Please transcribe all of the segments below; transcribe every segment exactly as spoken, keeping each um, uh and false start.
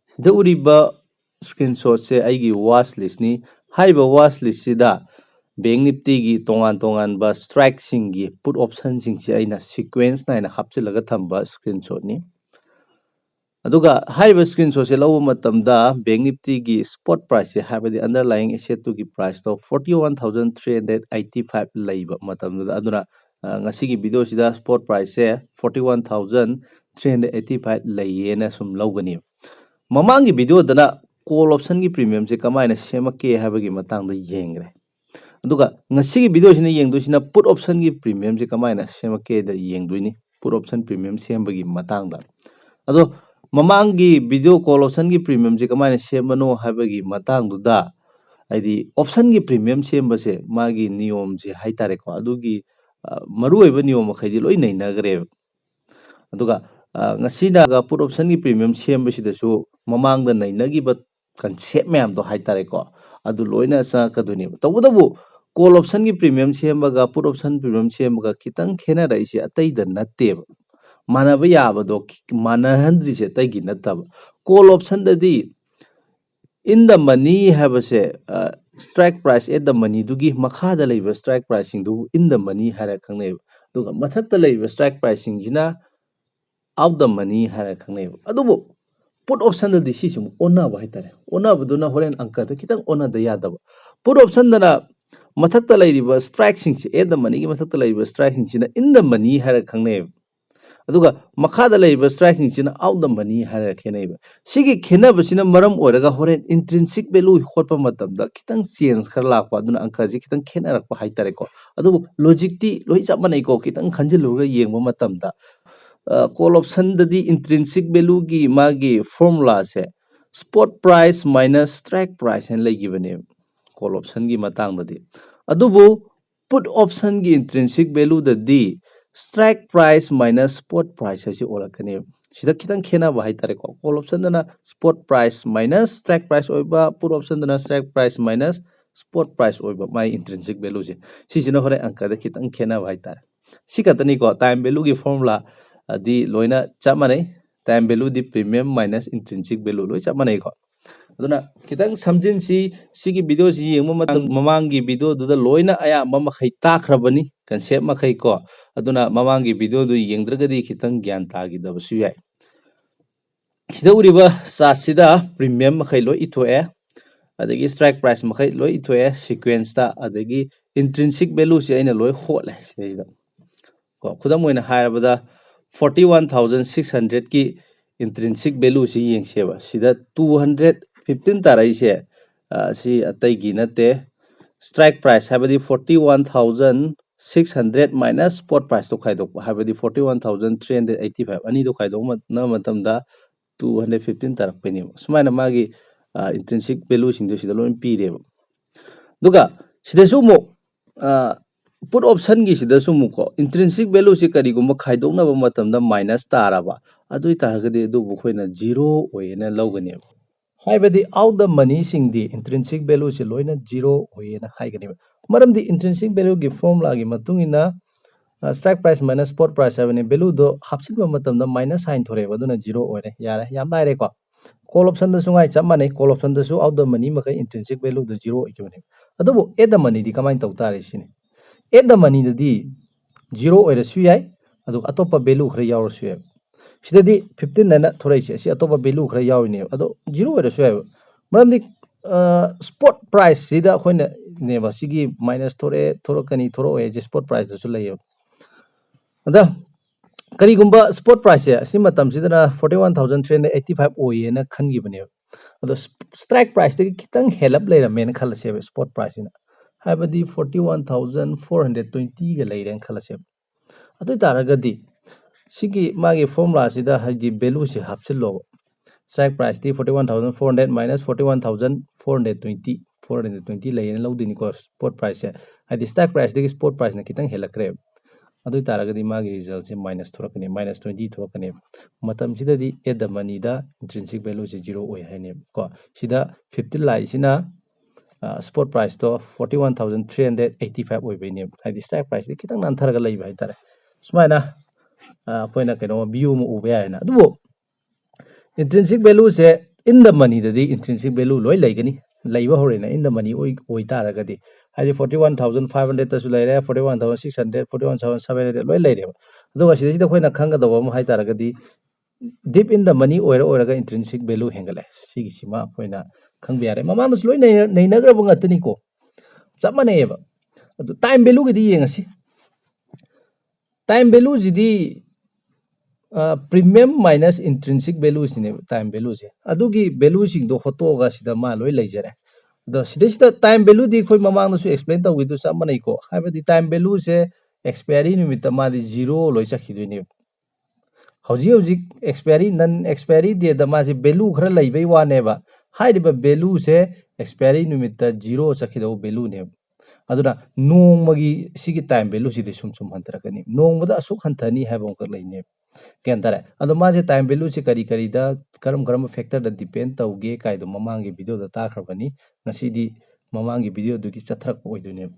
ꯁꯤꯗ ꯎꯔꯤꯕ screenshotꯁꯦ ꯑꯩꯒꯤ watch listꯅꯤ꯫ ꯍꯥꯏꯔꯤꯕ watch listꯁꯤꯗ Bank Niftyꯒꯤ ꯇꯣꯉꯥꯟ ꯇꯣꯉꯥꯟꯕ strikeꯁꯤꯡꯒꯤ put optionꯁꯤꯡꯁꯦ ꯑꯩꯅ sequence ꯅꯥꯏꯅ ꯍꯥꯞꯆꯤꯜꯂꯒ ꯊꯝꯕ screenshotꯅꯤ꯫ ꯑꯗꯨꯒ ꯍꯥꯏꯔꯤꯕ screenshotꯁꯦ ꯂꯧꯕ ꯃꯇꯝꯗ Bank Niftyꯒꯤ spot priceꯁꯦ, ꯍꯥꯏꯕꯗꯤ underlying assetꯇꯨꯒꯤ priceꯇꯣ forty one thousand three hundred eighty five ꯂꯩꯕ ꯃꯇꯝꯗꯨꯗ, ꯑꯗꯨꯅ ꯑ, ꯉꯁꯤꯒꯤ videoꯁꯤꯗ spot priceꯁꯦ forty one thousand three hundred eighty five ꯂꯩꯌꯦꯅ ꯁꯨꯝ ꯂꯧꯒꯅꯤ꯫ ꯃꯃꯥꯡꯒꯤ videoꯗꯅ call optionꯒꯤ premiumꯁꯦ ꯀꯃꯥꯏꯅ ꯁꯦꯝꯃꯛꯀꯦ ꯍꯥꯏꯕꯒꯤ ꯃꯇꯥꯡꯗ ꯌꯦꯡꯈ꯭ꯔꯦ꯫ ꯑꯗꯨꯒ ꯉꯁꯤꯒꯤ videoꯁꯤꯅ ꯌꯦꯡꯗꯣꯏꯁꯤꯅ put optionꯒꯤ premiumꯁꯦ ꯀꯃꯥꯏꯅ ꯁꯦꯝꯃꯛꯀꯦꯗ ꯌꯦꯡꯗꯣꯏꯅꯤ, put option premium ꯁꯦꯝꯕꯒꯤ ꯃꯇꯥꯡꯗ꯫ ꯑꯗꯣ ꯃꯃꯥꯡꯒꯤ video call optionꯒꯤ premiumꯁꯦ ꯀꯃꯥꯏꯅ ꯁꯦꯝꯕꯅꯣ ꯍꯥꯏꯕꯒꯤ ꯃꯇꯥꯡꯗꯨꯗ, ꯍꯥꯏꯗꯤ optionꯒꯤ premium ꯁꯦꯝꯕꯁꯦ ꯃꯥꯒꯤ ꯅꯤꯌꯣꯝꯁꯦ ꯍꯥꯏꯇꯥꯔꯦꯀꯣ, ꯑꯗꯨꯒꯤ ꯑ, ꯃꯔꯨꯑꯣꯏꯕ ꯅꯤꯌꯣꯝ ꯃꯈꯩꯗꯤ ꯂꯣꯏ ꯅꯩꯅꯈ꯭ꯔꯦꯕ꯫ ꯑꯗꯨꯒ ꯑ, ꯉꯁꯤꯅ put optionꯒꯤ premium ꯁꯦꯝꯕꯁꯤꯗꯁꯨ ꯃꯃꯥꯡꯗ ꯅꯩꯅꯈꯤꯕ concept ꯃꯌꯥꯝꯗꯣ ꯍꯥꯏꯇꯥꯔꯦꯀꯣ, ꯑꯗꯨ ꯂꯣꯏꯅ ꯆꯪꯉꯛꯀꯗꯣꯏꯅꯦꯕ꯫ ꯇꯧꯕꯇꯕꯨ call optionꯒꯤ premium ꯁꯦꯝꯕꯒ put option premium ꯁꯦꯝꯕꯒ ꯈꯤꯇꯪ ꯈꯦꯠꯅꯔꯛꯏꯁꯦ ꯑꯇꯩꯗ ꯅꯠꯇꯦꯕ꯫ ꯃꯥꯟꯅꯕ ꯌꯥꯕꯗꯣ ꯈꯤ-, ꯃꯥꯟꯅꯍꯟꯗ꯭ꯔꯤꯁꯦ ꯑꯇꯩꯒꯤ ꯅꯠꯇꯕ꯫ Call optionꯗꯗꯤ in the money ꯍꯥꯏꯕꯁꯦ, ꯑ, strike price at the moneyꯗꯨꯒꯤ ꯃꯈꯥꯗ ꯂꯩꯕ strike priceꯁꯤꯡꯗꯨꯕꯨ in the money ꯍꯥꯏꯔ ꯈꯪꯅꯩꯕ꯫ ꯑꯗꯨꯒ ꯃꯊꯛꯇ ꯂꯩꯕ strike priceꯁꯤꯡꯁꯤꯅ out the money ꯍꯥꯏꯔ ꯈꯪꯅꯩꯕ꯫ ꯑꯗꯨꯕꯨ put optionꯗꯗꯤ ꯁꯤꯁꯤ ꯑꯃꯨꯛ ꯑꯣꯟꯅꯕ ꯍꯥꯏꯇꯥꯔꯦ꯫ ꯑꯣꯟꯅꯕꯗꯨꯅ ꯍꯣꯔꯦꯟ ꯑꯪꯀꯗ ꯈꯤꯇꯪ ꯑꯣꯟꯅꯗ ꯌꯥꯗꯕ꯫ Put optionꯗꯅ ꯃꯊꯛꯇ ꯂꯩꯔꯤꯕ strikeꯁꯤꯡꯁꯦ, at the moneyꯒꯤ ꯃꯊꯛꯇ ꯂꯩꯔꯤꯕ strikeꯁꯤꯡꯁꯤꯅ in the money ꯍꯥꯏꯔ ꯈꯪꯅꯩꯕ꯫ ꯑꯗꯨꯒ ꯃꯈꯥꯗ ꯂꯩꯔꯤꯕ strikeꯁꯤꯡꯁꯤꯅ out the money ꯍꯥꯏꯔꯒ ꯈꯦꯠꯅꯩꯕ꯫ ꯁꯤꯒꯤ ꯈꯦꯠꯅꯕꯁꯤꯅ ꯃꯔꯝ ꯑꯣꯏꯔꯒ ꯍꯣꯔꯦꯟ intrinsic value ꯍꯣꯠꯄ ꯃꯇꯝꯗ ꯈꯤꯇꯪ change ꯈꯔ ꯂꯥꯛꯄ, ꯑꯗꯨꯅ ꯑꯪꯀꯁꯤ ꯈꯤꯇꯪ ꯈꯦꯠꯅꯔꯛꯄ ꯍꯥꯏꯇꯥꯔꯦꯀꯣ꯫ ꯑꯗꯨꯕꯨ logicꯇꯤ ꯂꯣꯏ ꯆꯞ ꯃꯥꯟꯅꯩꯀꯣ, ꯈꯤꯇꯪ ꯈꯟꯖꯤꯜꯂꯨꯔꯒ ꯌꯦꯡꯕ ꯃꯇꯝꯗ꯫ ꯑ, call optionꯗꯗꯤ intrinsic valueꯒꯤ ꯃꯥꯒꯤ formulaꯁꯦ spot price minus strike price ꯍꯥꯏꯅ ꯂꯩꯈꯤꯕꯅꯦꯕ call optionꯒꯤ ꯃꯇꯥꯡꯗꯗꯤ꯫ ꯑꯗꯨꯕꯨ put optionꯒꯤ intrinsic valueꯗꯗꯤ strike price minus spot price ꯍꯥꯏꯁꯤ ꯑꯣꯜꯂꯛꯀꯅꯦꯕ꯫ ꯁꯤꯗ ꯈꯤꯇꯪ ꯈꯦꯠꯅꯕ ꯍꯥꯏꯇꯥꯔꯦꯀꯣ꯫ Call optionꯗꯅ spot price minus strike price ꯑꯣꯏꯕ, put optionꯗꯅ strike price minus spot price ꯑꯣꯏꯕ, ꯃꯥꯏ intrinsic valueꯁꯦ꯫ ꯁꯤꯁꯤꯅ ꯍꯣꯔꯦꯟ ꯑꯪꯀꯗ ꯈꯤꯇꯪ ꯈꯦꯠꯅꯕ ꯍꯥꯏꯇꯥꯔꯦ꯫ ꯁꯤ ꯈꯛꯇꯅꯤꯀꯣ, time valueꯒꯤ formula ꯑꯗꯤ ꯂꯣꯏꯅ ꯆꯞ ꯃꯥꯟꯅꯩ꯫ time value ꯗꯤ premium minus intrinsic value ꯂꯣꯏ ꯆꯞ ꯃꯥꯟꯅꯩꯀꯣ꯫ ꯑꯗꯨꯅ ꯈꯤꯇꯪ ꯁꯝꯖꯤꯟꯁꯤ꯫ ꯁꯤꯒꯤ video ꯁꯤ ꯌꯦꯡꯕ ꯃꯇꯝ, ꯃꯃꯥꯡꯒꯤ video ꯗꯨꯗ ꯂꯣꯏꯅ ꯑꯌꯥꯝꯕ ꯃꯈꯩ ꯇꯥꯈ꯭ꯔꯕꯅꯤ, concept ꯃꯈꯩ ꯀꯣ꯫ ꯑꯗꯨꯅ ꯃꯃꯥꯡꯒꯤ video ꯗꯨ ꯌꯦꯡꯗ꯭ꯔꯒꯗꯤ ꯈꯤꯇꯪ ꯒ꯭ꯌꯥꯟ ꯇꯥꯈꯤꯗꯕꯁꯨ ꯌꯥꯏ꯫ ꯁꯤꯗ ꯎꯔꯤꯕ chart ꯁꯤꯗ premium ꯃꯈꯩ ꯂꯣꯏ ꯏꯊꯣꯛꯑꯦ, ꯑꯗꯒꯤ strike price ꯃꯈꯩ ꯂꯣꯏ ꯏꯊꯣꯛꯑꯦ sequence ꯇ, ꯑꯗꯒꯤ intrinsic value ꯁꯤ ꯑꯩꯅ ꯂꯣꯏ ꯍꯣꯠꯂꯦ ꯁꯤꯗꯩꯁꯤꯗ꯫ ꯀꯣ, ꯈꯨꯗꯝ ꯑꯣꯏꯅ ꯍꯥꯏꯔꯕꯗ, forty one thousand six hundred ꯀꯤ intrinsic value ꯁꯤ ꯌꯦꯡꯁꯦꯕ꯫ ꯁꯤꯗ two hundred fifteen ꯇꯥꯔꯛꯏꯁꯦ, ꯑ, ꯁꯤ ꯑꯇꯩꯒꯤ ꯅꯠꯇꯦ, strike price ꯍꯥꯏꯕꯗꯤ forty one thousand six hundred minus spot price ꯇꯣ ꯈꯥꯏꯗꯣꯛꯄ, ꯍꯥꯏꯕꯗꯤ forty one thousand three hundred eighty five, ꯑꯅꯤꯗꯣ ꯈꯥꯏꯗꯣꯛꯅꯕ ꯃꯇꯝꯗ two hundred fifteen ꯇꯥꯔꯛꯄꯩꯅꯦꯕ꯫ ꯁꯨꯃꯥꯏꯅ ꯃꯥꯒꯤ, ꯑ, intrinsic value ꯁꯤꯡꯗꯣ ꯁꯤꯗ ꯂꯣꯏ ꯄꯤꯔꯦꯕ꯫ ꯑꯗꯨꯒ ꯁꯤꯗꯁꯨ ꯑꯃꯨꯛ, ꯑ, put option ꯒꯤꯁꯤꯗꯁꯨ ꯑꯃꯨꯛꯀꯣ, intrinsic value ꯁꯤ ꯀꯔꯤꯒꯨꯝꯕ ꯈꯥꯏꯗꯣꯛꯅꯕ ꯃꯇꯝꯗ minus ꯇꯥꯔꯕ, ꯑꯗꯨ ꯑꯣꯏꯇꯥꯔꯒꯗꯤ ꯑꯗꯨꯕꯨ ꯑꯩꯈꯣꯏꯅ zero ꯑꯣꯏꯌꯦꯅ ꯂꯧꯒꯅꯦꯕ꯫ ꯍꯥꯏꯕꯗꯤ out the money ꯁꯤꯡꯗꯤ intrinsic value ꯁꯤ ꯂꯣꯏꯅ zero ꯑꯣꯏꯌꯦꯅ ꯍꯥꯏꯒꯅꯦꯕ꯫ ꯃꯔꯝꯗꯤ intrinsic value ꯒꯤ formula ꯒꯤ ꯃꯇꯨꯡ ꯏꯟꯅ, ꯑ, strike price minus spot price ꯍꯥꯏꯕꯅꯤ, value ꯗꯣ ꯍꯥꯞꯆꯤꯟꯕ ꯃꯇꯝꯗ minus sign ꯊꯣꯔꯛꯑꯦꯕ, ꯑꯗꯨꯅ zero ꯑꯣꯏꯔꯦ꯫ ꯌꯥꯔꯦ, ꯌꯥꯝ ꯂꯥꯏꯔꯦꯀꯣ꯫ Call option ꯗꯁꯨ ꯉꯥꯏ ꯆꯞ ꯃꯥꯟꯅꯩ, call option ꯗꯁꯨ out the money ꯃꯈꯩ intrinsic value ꯗꯨ zero ꯑꯣꯏꯈꯤꯕꯅꯦꯕ꯫ ꯑꯗꯨꯕꯨ at the money ꯗꯤ ꯀꯃꯥꯏꯅ ꯇꯧ ꯇꯥꯔꯦ ꯁꯤꯅꯤ꯫ At the money ꯗꯗꯤ zero ꯑꯣꯏꯔꯁꯨ ꯌꯥꯏ, ꯑꯗꯨꯒ ꯑꯇꯣꯞꯄ value ꯈꯔ ꯌꯥꯎꯔꯁꯨ ꯌꯥꯏ꯫ ꯁꯤꯗꯗꯤ fifteen ꯍꯥꯏꯅ ꯊꯣꯔꯛꯏꯁꯦ, ꯑꯁꯤ ꯑꯇꯣꯞꯄ value ꯈꯔ ꯌꯥꯎꯔꯤꯅꯦꯕ, ꯑꯗꯣ zero ꯑꯣꯏꯔꯁꯨ ꯌꯥꯏꯕ꯫ ꯃꯔꯝꯗꯤ, ꯑ, spot price ꯁꯤꯗ ꯑꯩꯈꯣꯏꯅꯅꯦꯕ ꯁꯤꯒꯤ minus ꯊꯣꯔꯛꯑꯦ, ꯊꯣꯔꯛꯀꯅꯤ, ꯊꯣꯔꯛꯑꯣꯏ ꯍꯥꯏꯁꯦ spot price ꯇꯁꯨ ꯂꯩꯌꯦꯕ꯫ ꯑꯗ ꯀꯔꯤꯒꯨꯝꯕ spot price ꯁꯦ ꯑꯁꯤ ꯃꯇꯝꯁꯤꯗꯅ forty one thousand three hundred eighty five ꯑꯣꯏꯌꯦꯅ ꯈꯟꯈꯤꯕꯅꯦꯕ, ꯑꯗꯣ strike price ꯇꯒꯤ ꯈꯤꯇꯪ ꯍꯦꯜꯂꯞ ꯂꯩꯔꯝꯃꯦꯅ ꯈꯜꯂꯁꯦꯕ spot price ꯁꯤꯅ, ꯍꯥꯏꯕꯗꯤ forty one thousand four hundred twenty ꯒ ꯂꯩꯔꯦꯅ ꯈꯜꯂꯁꯦꯕ꯫ ꯑꯗꯨ ꯑꯣꯏ ꯇꯥꯔꯒꯗꯤ ꯁꯤꯒꯤ ꯃꯥꯒꯤ formula ꯁꯤꯗ, ꯍꯥꯏꯗꯤ, value ꯁꯦ ꯍꯥꯞꯆꯤꯜꯂꯣꯕ꯫ Strike price T forty one thousand four hundred minus forty one thousand four hundred twenty, four hundred twenty ꯂꯩꯌꯦꯅ ꯂꯧꯗꯣꯏꯅꯤꯀꯣ spot price ꯁꯦ, ꯍꯥꯏꯗꯤ strike price ꯇꯒꯤ spot price ꯅ ꯈꯤꯇꯪ ꯍꯦꯜꯂꯛꯈ꯭ꯔꯦꯕ꯫ ꯑꯗꯨ ꯑꯣꯏ ꯇꯥꯔꯒꯗꯤ ꯃꯥꯒꯤ result ꯁꯦ minus ꯊꯣꯔꯛꯀꯅꯤ, minus twenty ꯊꯣꯔꯛꯀꯅꯦꯕ꯫ ꯃꯇꯝꯁꯤꯗꯗꯤ at the money the intrinsic value say zero ꯑꯣꯏ ꯍꯥꯏꯅꯦꯕꯀꯣ꯫ ꯁꯤꯗ fifteen ꯂꯥꯛꯏꯁꯤꯅ, ꯑ, spot price ꯇꯣ forty one thousand three hundred eighty five ꯑꯣꯏꯕꯩꯅꯦꯕ, ꯍꯥꯏꯗꯤ strike price ꯇꯤ ꯈꯤꯇꯪ ꯅꯥꯟꯊꯔꯒ ꯂꯩꯕ ꯍꯥꯏꯇꯥꯔꯦ꯫ ꯁꯨꯃꯥꯏꯅ, ꯑ, ꯑꯩꯈꯣꯏꯅ ꯀꯩꯅꯣ view ꯑꯃ ꯎꯕ ꯌꯥꯔꯦꯅ꯫ ꯑꯗꯨꯕꯨ Intrinsic value say in the money ꯗꯗꯤ intrinsic value ꯂꯣꯏ ꯂꯩꯒꯅꯤ, ꯂꯩꯕ ꯍꯧꯔꯦꯅ in the money ꯑꯣꯏ ꯑꯣꯏ ꯇꯥꯔꯒꯗꯤ, ꯍꯥꯏꯗꯤ forty one thousand five hundred ꯇꯁꯨ ꯂꯩꯔꯦ, forty one thousand six hundred, forty one thousand seven hundred ꯂꯣꯏ ꯂꯩꯔꯦꯕ꯫ ꯑꯗꯨꯒ ꯁꯤꯗꯩꯁꯤꯗ ꯑꯩꯈꯣꯏꯅ ꯈꯪꯒꯗꯧꯕ ꯑꯃ ꯍꯥꯏ ꯇꯥꯔꯒꯗꯤ, deep in the money ꯑꯣꯏꯔ ꯑꯣꯏꯔꯒ intrinsic value ꯍꯦꯟꯒꯠꯂꯦ꯫ ꯁꯤꯒꯤꯁꯤꯃ ꯑꯩꯈꯣꯏꯅ ꯈꯪꯕ ꯌꯥꯔꯦ꯫ ꯃꯃꯥꯡꯗꯁꯨ ꯂꯣꯏ ꯅꯩꯅ- ꯅꯩꯅꯈ꯭ꯔꯕ ꯉꯥꯛꯇꯅꯤꯀꯣ, ꯆꯞ ꯃꯥꯟꯅꯩꯌꯦꯕ꯫ ꯑꯗꯨ time value ꯒꯤꯗꯤ ꯌꯦꯡꯉꯁꯤ꯫ Time value ꯁꯤꯗꯤ premium minus intrinsic value ꯁꯤꯅꯦꯕ time value ꯁꯦ꯫ ꯑꯗꯨꯒꯤ value ꯁꯤꯡꯗꯣ ꯍꯣꯠꯇꯣꯛꯑꯒ ꯁꯤꯗ ꯃꯥ ꯂꯣꯏ ꯂꯩꯖꯔꯦ꯫ ꯑꯗꯣ ꯁꯤꯗꯩꯁꯤꯗ time value ꯗꯤ ꯑꯩꯈꯣꯏ ꯃꯃꯥꯡꯗꯁꯨ explain ꯇꯧꯈꯤꯗꯨ ꯆꯞ ꯃꯥꯟꯅꯩꯀꯣ꯫ ꯍꯥꯏꯕꯗꯤ time value ꯁꯦ expiry ꯅꯨꯃꯤꯠꯇ ꯃꯥꯗꯤ zero ꯂꯣꯏ ꯆꯠꯈꯤꯗꯣꯏꯅꯦꯕ꯫ ꯍꯧꯖꯤꯛ ꯍꯧꯖꯤꯛ expiry, non expiry date ꯗ ꯃꯥꯁꯦ value ꯈꯔ ꯂꯩꯕꯩ ꯋꯥꯅꯦꯕ꯫ ꯍꯥꯏꯔꯤꯕ value ꯁꯦ expiry ꯅꯨꯃꯤꯠꯇ zero ꯆꯠꯈꯤꯗꯧꯕ value ꯅꯦꯕ꯫ ꯑꯗꯨꯅ ꯅꯣꯡꯃꯒꯤ ꯁꯤꯒꯤ time value ꯁꯤꯗꯤ ꯁꯨꯝ ꯁꯨꯝ ꯍꯟꯊꯔꯛꯀꯅꯤ, ꯅꯣꯡꯃꯗ ꯑꯁꯨꯛ ꯍꯟꯊꯅꯤ ꯍꯥꯏꯕ ꯑꯃꯈꯛ ꯂꯩꯅꯦꯕ꯫ ꯒ꯭ꯌꯥꯟ ꯇꯥꯔꯦ? ꯑꯗꯣ ꯃꯥꯁꯦ time value ꯁꯦ ꯀꯔꯤ ꯀꯔꯤꯗ, ꯀꯔꯝ ꯀꯔꯝꯕ factor ꯗ depend ꯇꯧꯒꯦ ꯀꯥꯏꯗꯣ ꯃꯃꯥꯡꯒꯤ video ꯗ ꯇꯥꯈ꯭ꯔꯕꯅꯤ꯫ ꯉꯁꯤꯗꯤ ꯃꯃꯥꯡꯒꯤ video ꯗꯨꯒꯤ ꯆꯠꯊꯔꯛꯄ ꯑꯣꯏꯗꯣꯏꯅꯦꯕ꯫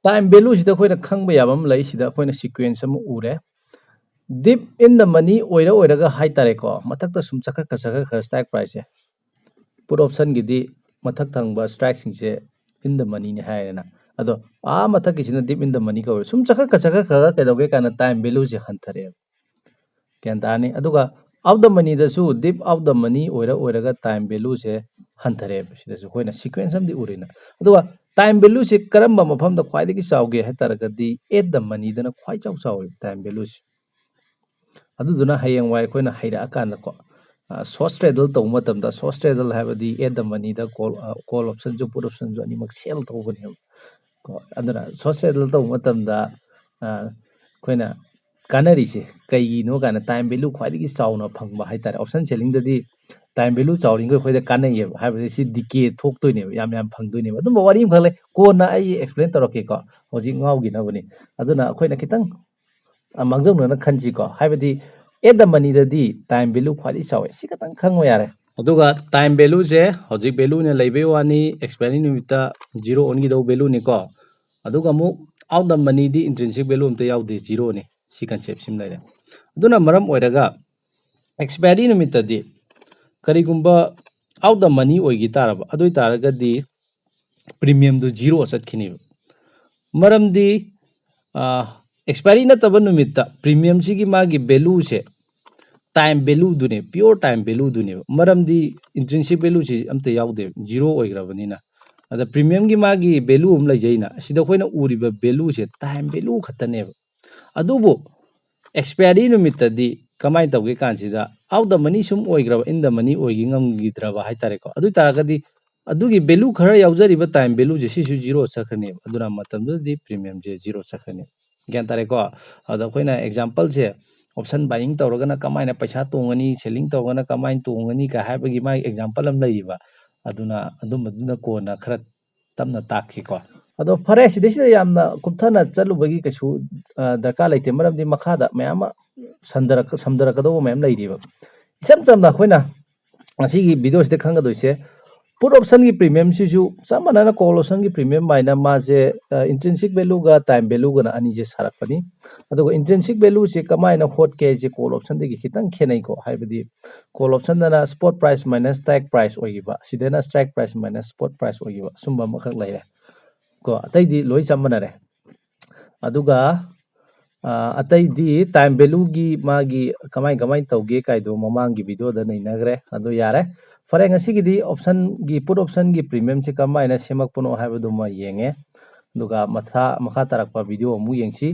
Time value ꯁꯤꯗ ꯑꯩꯈꯣꯏꯅ ꯈꯪꯕ ꯌꯥꯕ ꯑꯃ ꯂꯩ꯫ ꯁꯤꯗ ꯑꯩꯈꯣꯏꯅ sequence ꯑꯃ ꯎꯔꯦ꯫ Deep in the money ꯑꯣꯏꯔ ꯑꯣꯏꯔꯒ ꯍꯥꯏꯇꯥꯔꯦꯀꯣ, ꯃꯊꯛꯇ ꯁꯨꯝ ꯆꯈꯠꯈ꯭ꯔ ꯆꯈꯠꯈ꯭ꯔ strike price ꯁꯦ, put option ꯒꯤꯗꯤ ꯃꯊꯛ ꯊꯪꯕ strike ꯁꯤꯡꯁꯦ in the money ꯅꯤ ꯍꯥꯏꯔꯦꯅ꯫ ꯑꯗꯣ ꯑꯥ ꯃꯊꯛꯀꯤꯁꯤꯅ deep in the money ꯀꯧꯋꯦ꯫ ꯁꯨꯝ ꯆꯈꯠꯈ꯭ꯔ ꯆꯈꯠꯈ꯭ꯔꯒ ꯀꯩꯗꯧꯒꯦ ꯀꯥꯏꯅ time value ꯁꯦ ꯍꯟꯊꯔꯛꯑꯦꯕ꯫ ꯒ꯭ꯌꯥꯟ ꯇꯥꯔꯅꯤ? ꯑꯗꯨꯒ out the money ꯗꯁꯨ deep out the money ꯑꯣꯏꯔ ꯑꯣꯏꯔꯒ time value ꯁꯦ ꯍꯟꯊꯔꯛꯑꯦꯕ꯫ ꯁꯤꯗꯁꯨ ꯑꯩꯈꯣꯏꯅ sequence ꯑꯃꯗꯤ ꯎꯔꯦꯅ꯫ ꯑꯗꯨꯒ time value ꯁꯦ ꯀꯔꯝꯕ ꯃꯐꯝꯗ ꯈ꯭ꯋꯥꯏꯗꯒꯤ ꯆꯥꯎꯒꯦ ꯍꯥꯏ ꯇꯥꯔꯒꯗꯤ at the money ꯗꯅ ꯈ꯭ꯋꯥꯏ ꯆꯥꯎ ꯆꯥꯎꯋꯦꯕ time value ꯁꯦ꯫ ꯑꯗꯨꯗꯨꯅ ꯍꯌꯦꯡꯋꯥꯏ ꯑꯩꯈꯣꯏꯅ ꯍꯩꯔꯛꯑꯀꯥꯟꯗꯀꯣ, ꯑ, short straddle ꯇꯧꯕ ꯃꯇꯝꯗ, short straddle ꯍꯥꯏꯕꯗꯤ at the money the call, ꯑ, call option ꯁꯨ put option ꯁꯨ ꯑꯅꯤꯃꯛ sell ꯇꯧꯕꯅꯦꯕ꯫ ꯀꯣ, ꯑꯗꯨꯅ short straddle ꯇꯧꯕ ꯃꯇꯝꯗ, ꯑ, ꯑꯩꯈꯣꯏꯅ ꯀꯥꯟꯅꯔꯤꯁꯦ ꯀꯩꯒꯤꯅꯣ ꯀꯥꯏꯅ time value ꯈ꯭ꯋꯥꯏꯗꯒꯤ ꯆꯥꯎꯅ ꯐꯪꯕ ꯍꯥꯏꯇꯥꯔꯦ꯫ Option selling ꯗꯗꯤ time value ꯆꯥꯎꯔꯤꯉꯩ ꯑꯩꯈꯣꯏꯗ ꯀꯥꯟꯅꯩꯌꯦꯕ, ꯍꯥꯏꯕꯗꯤ ꯁꯤ decay ꯊꯣꯛꯇꯣꯏꯅꯦꯕ, ꯌꯥꯝ ꯌꯥꯝ ꯐꯪꯗꯣꯏꯅꯦꯕ꯫ ꯑꯗꯨꯝꯕ ꯋꯥꯔꯤ ꯑꯃꯈꯛ ꯂꯩ, ꯀꯣꯟꯅ ꯑꯩ explain ꯇꯧꯔꯛꯀꯦꯀꯣ, ꯍꯧꯖꯤꯛ ꯉꯥꯎꯈꯤꯅꯕꯅꯤ꯫ ꯑꯗꯨꯅ ꯑꯩꯈꯣꯏꯅ ꯈꯤꯇꯪ, ꯑ, ꯃꯥꯡꯖꯧꯅꯅ ꯈꯟꯁꯤꯀꯣ, ꯍꯥꯏꯕꯗꯤ at the money ꯗꯗꯤ time value ꯈ꯭ꯋꯥꯏꯗꯒꯤ ꯆꯥꯎꯋꯦ, ꯁꯤ ꯈꯛꯇꯪ ꯈꯪꯕ ꯌꯥꯔꯦ꯫ ꯑꯗꯨꯒ time value ꯁꯦ ꯍꯧꯖꯤꯛ value ꯅ ꯂꯩꯕꯩ ꯋꯥꯅꯤ, expiry ꯅꯨꯃꯤꯠꯇ zero ꯑꯣꯟꯈꯤꯗꯧꯕ value ꯅꯤꯀꯣ꯫ ꯑꯗꯨꯒ ꯑꯃꯨꯛ out the money D intrinsic value ꯑꯝꯇ ꯌꯥꯎꯗꯦ, zero ꯅꯤ꯫ ꯁꯤ concept ꯁꯤꯃ ꯂꯩꯔꯦ꯫ ꯑꯗꯨꯅ ꯃꯔꯝ ꯑꯣꯏꯔꯒ ꯑꯦꯛꯁꯄꯥꯏꯔꯤ ꯅꯨꯃꯤꯠꯇꯗꯤ ꯀꯔꯤꯒꯨꯝꯕ ꯑꯥꯎꯠ ꯗ ꯃꯅꯤ ꯑꯣꯏꯈꯤ ꯇꯥꯔꯕ, ꯑꯗꯨ ꯑꯣꯏ ꯇꯥꯔꯒꯗꯤ ꯄ꯭ꯔꯤꯃꯤꯌꯝꯗꯨ ꯖꯤꯔꯣ ꯆꯠꯈꯤꯅꯦꯕ꯫ ꯃꯔꯝꯗꯤ ꯑꯦꯛꯁꯄꯥꯏꯔꯤ ꯅꯠꯇꯕ ꯅꯨꯃꯤꯠꯇ ꯄ꯭ꯔꯤꯃꯤꯌꯝꯁꯤꯒꯤ ꯃꯥꯒꯤ ꯚꯦꯂꯨꯁꯦ ꯇꯥꯏꯝ ꯚꯦꯂꯨꯗꯨꯅꯦ, ꯄꯤꯌꯣꯔ ꯇꯥꯏꯝ ꯚꯦꯂꯨꯗꯨꯅꯦꯕ꯫ ꯃꯔꯝꯗꯤ ꯏꯟꯇ꯭ꯔꯤꯟꯁꯤꯛ ꯚꯦꯂꯨꯁꯤ ꯑꯝꯇ ꯌꯥꯎꯗꯦꯕ, ꯖꯤꯔꯣ ꯑꯣꯏꯈ꯭ꯔꯕꯅꯤꯅ꯫ ꯑꯗ ꯄ꯭ꯔꯤꯃꯤꯌꯝꯒꯤ ꯃꯥꯒꯤ ꯚꯦꯂꯨ ꯑꯃ ꯂꯩꯖꯩꯅ, ꯑꯁꯤꯗ ꯑꯩꯈꯣꯏꯅ ꯎꯔꯤꯕ ꯚꯦꯂꯨꯁꯦ ꯇꯥꯏꯝ ꯚꯦꯂꯨ ꯈꯛꯇꯅꯦꯕ꯫ ꯑꯗꯨꯕꯨ ꯑꯦꯛꯁꯄꯥꯏꯔꯤ ꯅꯨꯃꯤꯠꯇꯗꯤ ꯀꯃꯥꯏꯅ ꯇꯧꯒꯦ ꯀꯥꯟꯁꯤꯗ, ꯑꯥꯎꯠ ꯗ ꯃꯅꯤ ꯁꯨꯝ ꯑꯣꯏꯈ꯭ꯔꯕ, ꯏꯟ ꯗ ꯃꯅꯤ ꯑꯣꯏꯈꯤ ꯉꯝꯈꯤꯗ꯭ꯔꯕ ꯍꯥꯏꯇꯥꯔꯦꯀꯣ꯫ ꯑꯗꯨ ꯑꯣꯏ ꯇꯥꯔꯒꯗꯤ ꯑꯗꯨꯒꯤ ꯚꯦꯂꯨ ꯈꯔ ꯌꯥꯎꯖꯔꯤꯕ ꯇꯥꯏꯝ ꯚꯦꯂꯨꯁꯦ ꯁꯤꯁꯨ ꯖꯤꯔꯣ ꯆꯠꯈ꯭ꯔꯅꯦꯕ꯫ ꯑꯗꯨꯅ ꯃꯇꯝꯗꯨꯗꯗꯤ ꯄ꯭ꯔꯤꯃꯤꯌꯝꯁꯦ ꯖꯤꯔꯣ ꯆꯠꯈ꯭ꯔꯅꯤ꯫ ꯒ꯭ꯌꯥꯟ ꯇꯥꯔꯦꯀꯣ? ꯑꯗꯣ ꯑꯩꯈꯣꯏꯅ ꯑꯦꯛꯖꯥꯝꯄꯜꯁꯦ, ꯑꯣꯞꯁꯟ ꯕꯥꯏꯌꯤꯡ ꯇꯧꯔꯒꯅ ꯀꯃꯥꯏꯅ ꯄꯩꯁꯥ ꯇꯣꯡꯒꯅꯤ, ꯁꯦꯂꯤꯡ ꯇꯧꯔꯒꯅ ꯀꯃꯥꯏꯅ ꯇꯣꯡꯒꯅꯤ ꯀ ꯍꯥꯏꯕꯒꯤ ꯃꯥꯒꯤ ꯑꯦꯛꯖꯥꯝꯄꯜ ꯑꯃ ꯂꯩꯔꯤꯕ꯫ ꯑꯗꯨꯅ ꯑꯗꯨꯝꯕꯗꯨꯅ ꯀꯣꯟꯅ ꯈꯔ ꯇꯞꯅ ꯇꯥꯛꯈꯤꯀꯣ꯫ ꯑꯗꯣ ꯐꯔꯦ, ꯁꯤꯗꯩꯁꯤꯗ ꯌꯥꯝꯅ ꯀꯨꯞꯊꯅ ꯆꯠꯂꯨꯕꯒꯤ ꯀꯩꯁꯨ ꯑ, ꯗꯔꯀꯥꯔ ꯂꯩꯇꯦ, ꯃꯔꯝꯗꯤ ꯃꯈꯥꯗ ꯃꯌꯥꯝ ꯑꯃ ꯁꯝꯗꯔꯛ-, ꯁꯝꯗꯔꯛꯀꯗꯧꯕ ꯃꯌꯥꯝ ꯂꯩꯔꯤꯕ꯫ ꯏꯆꯝ ꯆꯝꯅ ꯑꯩꯈꯣꯏꯅ ꯉꯁꯤꯒꯤ ꯚꯤꯗꯤꯑꯣꯁꯤꯗ ꯈꯪꯒꯗꯣꯏꯁꯦ, ꯄꯨꯠ ꯑꯣꯞꯁꯟꯒꯤ ꯄ꯭ꯔꯤꯃꯤꯌꯝꯁꯤꯁꯨ ꯆꯞ ꯃꯥꯟꯅꯅ ꯀꯣꯜ ꯑꯣꯞꯁꯟꯒꯤ ꯄ꯭ꯔꯤꯃꯤꯌꯝ ꯍꯥꯏꯅ ꯃꯥꯁꯦ, ꯑ, ꯏꯟꯇ꯭ꯔꯤꯟꯁꯤꯛ ꯚꯦꯂꯨꯒ ꯇꯥꯏꯝ ꯚꯦꯂꯨꯒꯅ ꯑꯅꯤꯁꯦ ꯁꯥꯔꯛꯄꯅꯤ꯫ ꯑꯗꯨꯒ ꯏꯟꯇ꯭ꯔꯤꯟꯁꯤꯛ ꯚꯦꯂꯨꯁꯦ ꯀꯃꯥꯏꯅ ꯍꯣꯠꯀꯦ ꯍꯥꯏꯁꯦ ꯀꯣꯜ ꯑꯣꯞꯁꯟꯗꯒꯤ ꯈꯤꯇꯪ ꯈꯦꯠꯅꯩꯀꯣ, ꯍꯥꯏꯕꯗꯤ ꯀꯣꯜ ꯑꯣꯞꯁꯟꯗꯅ spot price minus strike price ꯑꯣꯏꯈꯤꯕ, ꯁꯤꯗꯅ strike price minus spot price ꯑꯣꯏꯈꯤꯕ, ꯁꯨꯝꯕ ꯑꯃꯈꯛ ꯂꯩꯔꯦ ꯀꯣ꯫ ꯑꯇꯩꯗꯤ ꯂꯣꯏ ꯆꯞ ꯃꯥꯟꯅꯔꯦ꯫ ꯑꯗꯨꯒ, ꯑ, ꯑꯇꯩꯗꯤ ꯇꯥꯏꯝ ꯚꯦꯂꯨꯒꯤ ꯃꯥꯒꯤ ꯀꯃꯥꯏ ꯀꯃꯥꯏ ꯇꯧꯒꯦ ꯀꯥꯏꯗꯣ ꯃꯃꯥꯡꯒꯤ ꯚꯤꯗꯤꯑꯣꯗ ꯅꯩꯅꯈ꯭ꯔꯦ꯫ ꯑꯗꯨ ꯌꯥꯔꯦ꯫ ꯐꯔꯦ, ꯉꯁꯤꯒꯤꯗꯤ ꯑꯣꯞꯁꯟꯒꯤ, ꯄꯨꯠ ꯑꯣꯞꯁꯟꯒꯤ ꯄ꯭ꯔꯤꯃꯤꯌꯝꯁꯦ ꯀꯃꯥꯏꯅ ꯁꯦꯝꯃꯛꯄꯅꯣ ꯍꯥꯏꯕꯗꯨꯃ ꯌꯦꯡꯉꯦ꯫ ꯑꯗꯨꯒ ꯃꯊꯥ-, ꯃꯈꯥ ꯇꯥꯔꯛꯄ ꯚꯤꯗꯤꯑꯣ ꯑꯃꯨꯛ ꯌꯦꯡꯁꯤ꯫